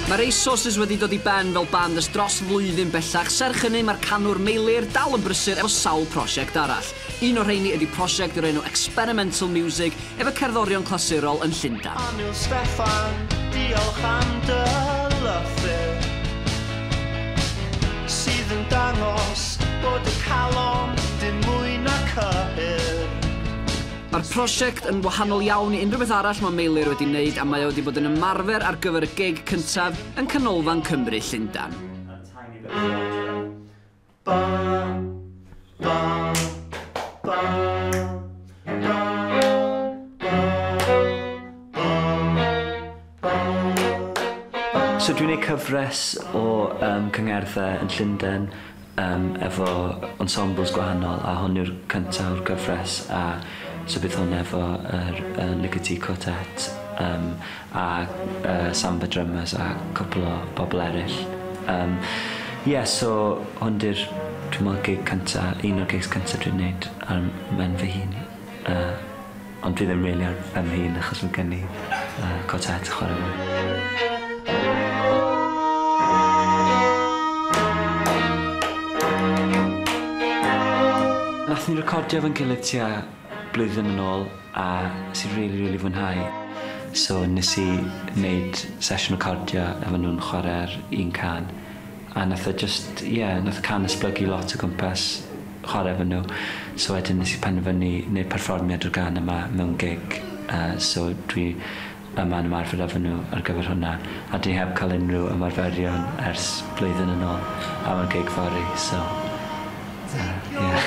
Mae Racehorses wedi dod i ben fel band ers dros flwyddyn bellach, serch hynny mae'r canwr Meilir dal yn brysur efo sawl prosiect arall. Un o'r rheini ydy prosiect o'r enw Experimental Music efo cerddorion clasurol yn Llundain. Annwyl Steffan, diolch am dy lythyr sydd yn dangos bod y calon dim mwy na cyhyr. Mae'r prosiect yn wahanol iawn i unrhyw beth arall mae Meilir wedi wneud a mae o wedi bod yn ymarfer ar gyfer y gig cyntaf yn Canolfan Cymru Llundain. Ba, ba, ba, ba, ba, ba, ba. So dwi'n gwneud cyfres o cyngherddau yn Llundain efo ensembles gwahanol, a hwn yw'r cyntaf o'r gyfres, a so bydd hwn efo yr Ligeti Quartet a Samba Drummers a cwpl o bobl eraill. Yeah, so hwn di'r, dwi'n meddwl, gig cynta, un o'r gigs cynta dwi'n neud ar ben fy hun. Ond dwi ddim really ar ben fy hun achos mae gen i quartet chwarae fo. Nathon ni recordio efo'n gilydd tua blwyddyn yn ôl a nes i really, really fwynhau. So nes i wneud sesiwn recordio efo nhw'n chwarae'r un can. A nath o just, yeah, nath y can esblygu lot o gwmpas chwarae efo nhw. So wedyn nes i penderfynu wneud perfformiad o'r gan yma mewn gig. So dwi yma'n ymarfer efo nhw ar gyfer hwnna. A dwi heb cael unrhyw ymarferion ers blwyddyn yn ôl. A mae'r gig fory, so yeah.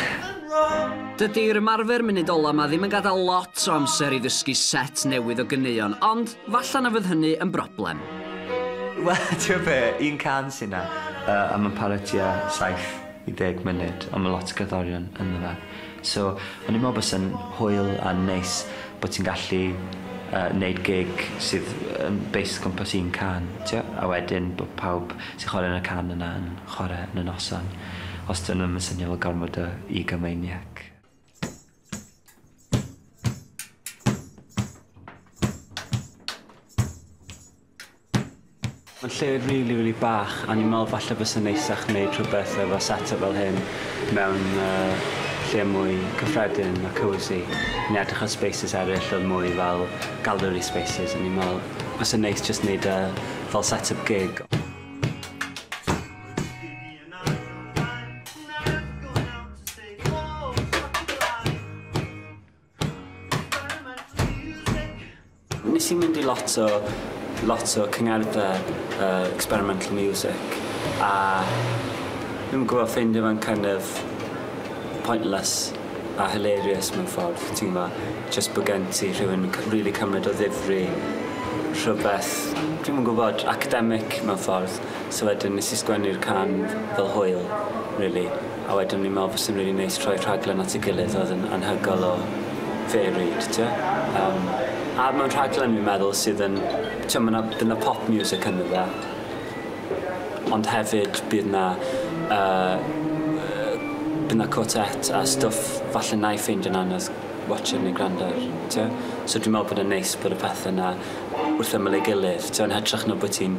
Dydy'r ymarfer munud ola 'ma ddim yn gadael lot o amser i ddysgu set newydd o ganeuon, ond falla na fydd hynny yn broblem. Wel, ti'n gwybod be, un can sy 'na, a mae'n para tua 7 i 10 munud, ond mae lot o gerddorion ynddo fe. So, o'n i'n meddwl bod e'n hwyl a neis bod ti'n gallu neud gig sydd yn based gwmpas un can, tio? A wedyn bod pawb sy'n chwarae yn y can yna yn chwarae yn y noson. Os dyn nhw'n syniad fel gormod o egomaniac. Mae'n lle really, really bach, a ni'n meddwl falle fysa'n neisach wneud rhywbeth efo set-up fel hyn mewn lle mwy cyffredin a cosy. Ni'n edrych ar spaces eraill oedd mwy fel gallery spaces, a ni'n meddwl fysa'n neis jyst wneud fel set-up gig. Nes i mynd i lot o cyngherddau experimental music, a ddim yn gwybod, ffeindio fe'n kind of pointless a hilarious mewn ffordd, ti'n gwybod, just bod gen ti rhywun really cymryd o ddifri rhywbeth, dwi'm yn gwybod, academic mewn ffordd. So wedyn nes i sgwennu'r can fel hwyl, really, a wedyn ni'n meddwl fysa'n really neis rhoi rhaglen at ei gilydd oedd yn anhygoel o varied, ti'n gwybod? A mewn rhaglen fi'n meddwl sydd yn, ti'n gwybod, bydd 'na pop music ynddo fe, ond hefyd bydd 'na quartet a stwff falle na i ffeindio'n anodd watcher neu gwrando ar, ti'n gwybod? So dwi'n meddwl bod yn neis bod y pethau yna wrth ymyl ei gilydd, ti'n gwybod, yn hytrach na bod ti'n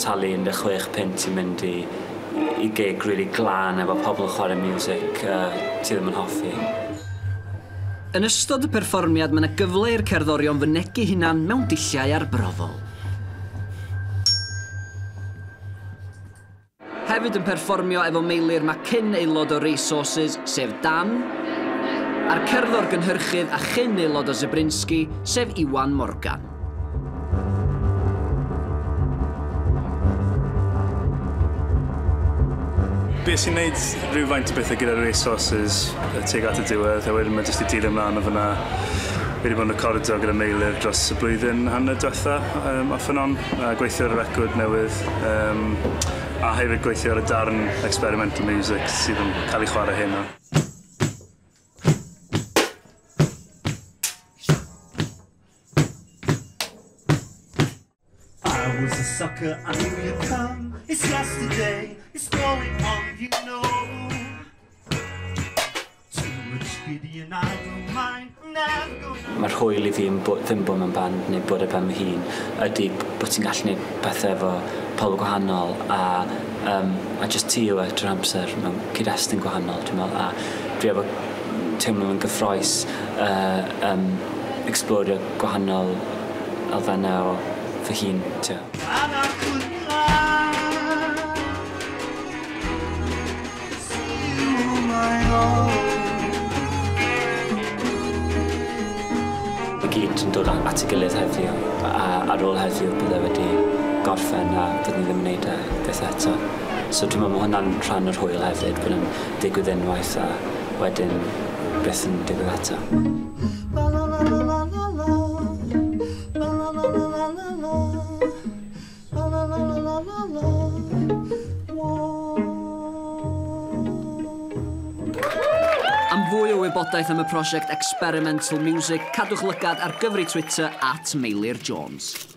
talu 16 punt i mynd i gig really glân efo pobl yn chwarae music ti ddim yn hoffi. Yn ystod y perfformiad, mae yna gyfle i'r cerddorion fynegi hunan mewn dulliau arbrofol. Hefyd yn perfformio efo Meilir mae cyn aelod o Racehorses, sef Dan, a'r cerddor gynhyrchydd a chyn aelod o Zabrinski, sef Iwan Morgan. Be sy'n neud rhywfaint o bethau gyda'r Racehorses tuag at y diwedd, a wedyn mae jyst i dilyn ymlaen o fyna. Fi wedi bod yn recordio gyda Meilir dros y blwyddyn hanner diwetha, off and on, a gweithio ar y record newydd, a hefyd gweithio ar y darn experimental music sydd yn cael ei chwarae heno. I was a sucker, I knew you'd come. It's yesterday, it's going on, you know. Too much pity and I don't mind. Never gonna. Mae'r hwyl i fi yn ddim bod mewn band neu bod ar ben fy hun ydy bod ti'n gallu gwneud pethau efo pobl gwahanol a just ti yw e trwy'r amser mewn cyd-destun gwahanol, dwi'n meddwl, a dwi efo teimlo yn gyffrous explorio gwahanol elfennau o fy hun, ti'n. And I couldn't lie. See you on my own. I gyd yn dod at ei gilydd heddiw, a ar ôl heddiw bydde wedi gorffen a byddwn ni ddim yn neud e byth eto. So dwi'n meddwl mae hwnna'n rhan o'r hwyl hefyd, bod yn digwydd unwaith a wedyn byth yn digwydd eto. La la la la la la la. La la la la la la la. La la la la la la la. Whoa. Am fwy o wybodaeth am y prosiect Experimental Music, cadwch lygad ar gyfri Twitter @MeilirJones.